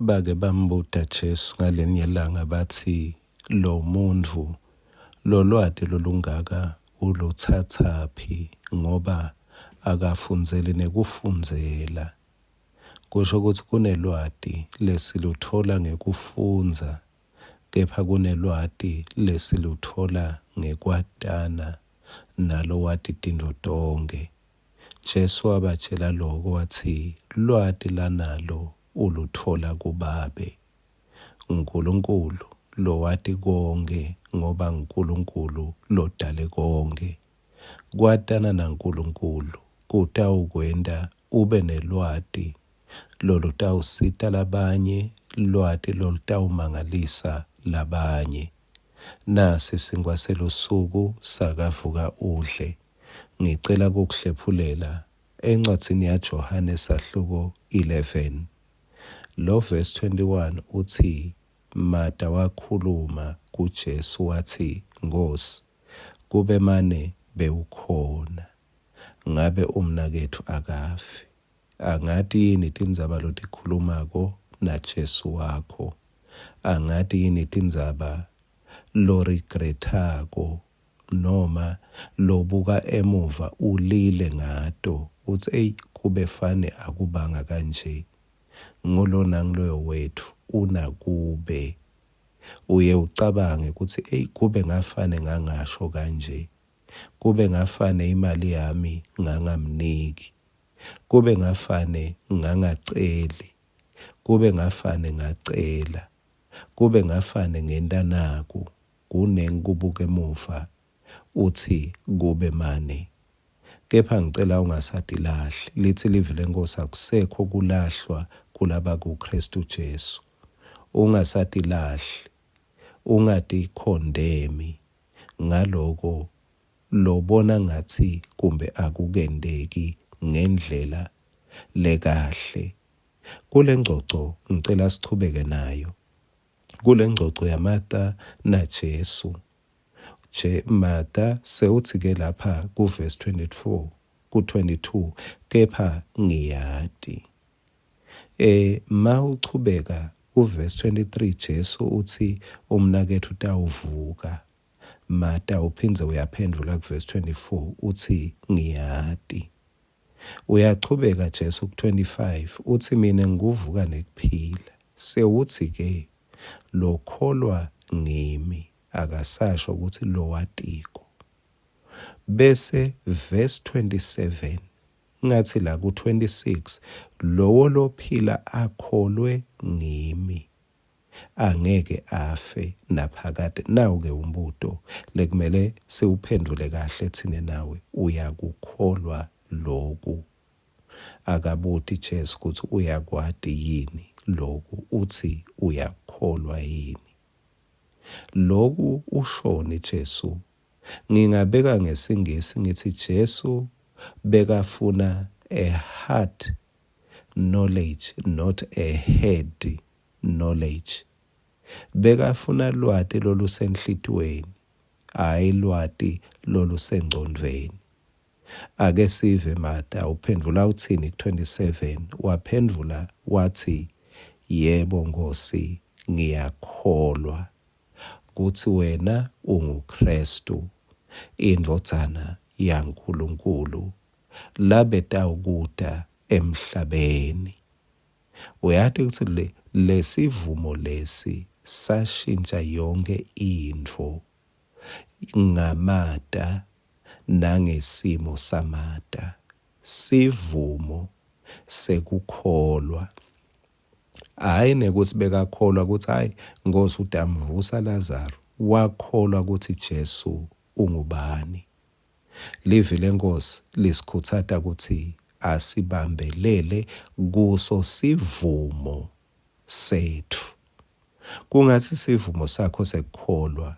Bake bambuta Jesu ngalinye langa batsi, Lomuntfu lolwati lolungaka ulutsatsaphi ngoba akafundzeli nekufundzela? Kusho kutsi kunelwati lesilutfola ngekufundza kepha kunelwati lesilutfola ngekwatana nalowati tintfo tonkhe. Jesu wabatjela loko watsi lwati lanalo ulutfola kuBabe. Nkulunkulu lowati konkhe ngoba nguNkulunkulu lodale konkhe. Kwatana naNkulunkulu kutawukwenta ube nelwati lolutawusita labanye, lwati lolutawumangalisa labanye. Nasi sinkhwa selusuku sakavuka udle. Ngicela kukuhlephulela encwadzini yaJohane sahluko 11. Lo verse 21 utsi Mata wakhuluma kuJesu watsi, Nkhosi, kube mane bewukhona, ngabe umnaketfu akafi. Angati yini tindzaba lotikhulumako naJesu wakho? Angati yini tindzaba loregrethako noma lobuka emuva ulile ngato utsi eyi kube fane akubanga kanje? Ngulo nanguloyo wetfu unakube. Uye ucabange kutsi eyi kube ngafane ngangasho kanje. Kube ngafane imali yami ngangamniki. Kube ngafane ngangaceli. Kube ngafane ngacela. Kube ngafane ngenta naku. Kunengi kubuka emuva utsi kube mane. Kepha ngicela ungasatilahli. Litsi livi leNkhosi akusekho kulahlwa kulabakuKhristu Jesu. Ungasatilahli. Ungatikhondemi ngaloko lobona ngatsi kumbe akukenteki ngendlela lekahle. Kulengcoco ngicela sichubeke nayo. Kulengcoco yaMartha naJesu. Je Martha sewutsi ke lapha ku verse 24 ku 22 kepha ngiyati. E ma uchubeka ku verse 23 Jesu utsi umnaketfu utawuvuka. Martha uphindze uyaphendvula ku verse 24 utsi ngiyati. Uyachubeka Jesu ku-25 utsi mine ngikuvuka nekuphila. Sewutsi ke lokholwa ngimi akasasho kutsi lowatiko. Bese verse 27 ngathi la ku-26 lowo lophila akholwe ngimi angeke afe naphakade. Nawu-ke umbuto lekumele siwuphendvule kahle tsine nawe, uyakukholwa loku? Akabuti Jesu kutsi uyakwati yini loku, utsi uyakukholwa yini? Loku ushoni Jesu? Ngingabeka ngesiNgisi ngitsi Jesu bekafuna a heart knowledge not a head knowledge. Bekafuna lwati lolusenhlitiyweni, hhayi lwati lolusengcondvweni. Ake sive Marta uphendvula utsini ku-27 waphendvula watsi yebo Nkhosi ngiyakholwa kutsi wena unguKhristu indvodzana yaNkulunkulu labetawukuta emhlabeni. Uyati kutsi le lesivumo lesi sashintsha yonkhe intfo ngaMata nangesimo saMata. Sivumo sekukholwa. Hhayi nekutsi bekakholwa kutsi hhayi Nkhosi utamvusa Lazaru. Wakholwa kutsi Jesu ungubani. Livi leNkhosi lisikhutsata kutsi asibambelele kuso sivumo setfu. Kungatsi sivumo sakho sekukholwa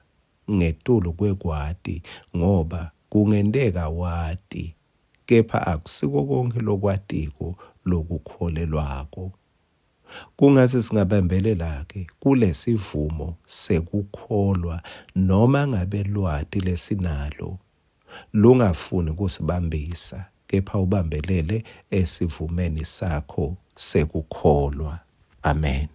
ngetulu kwekwati ngoba kungenteka wati kepha akusiko konkhe lokwatiko lokukholelwako. Kungatsi singabambelela-ke kulesivumo sekukholwa noma ngabe lwati lesinalo lungafuni kusibambisa kepha ubambelele esivumeni sakho sekukholwa. Amen.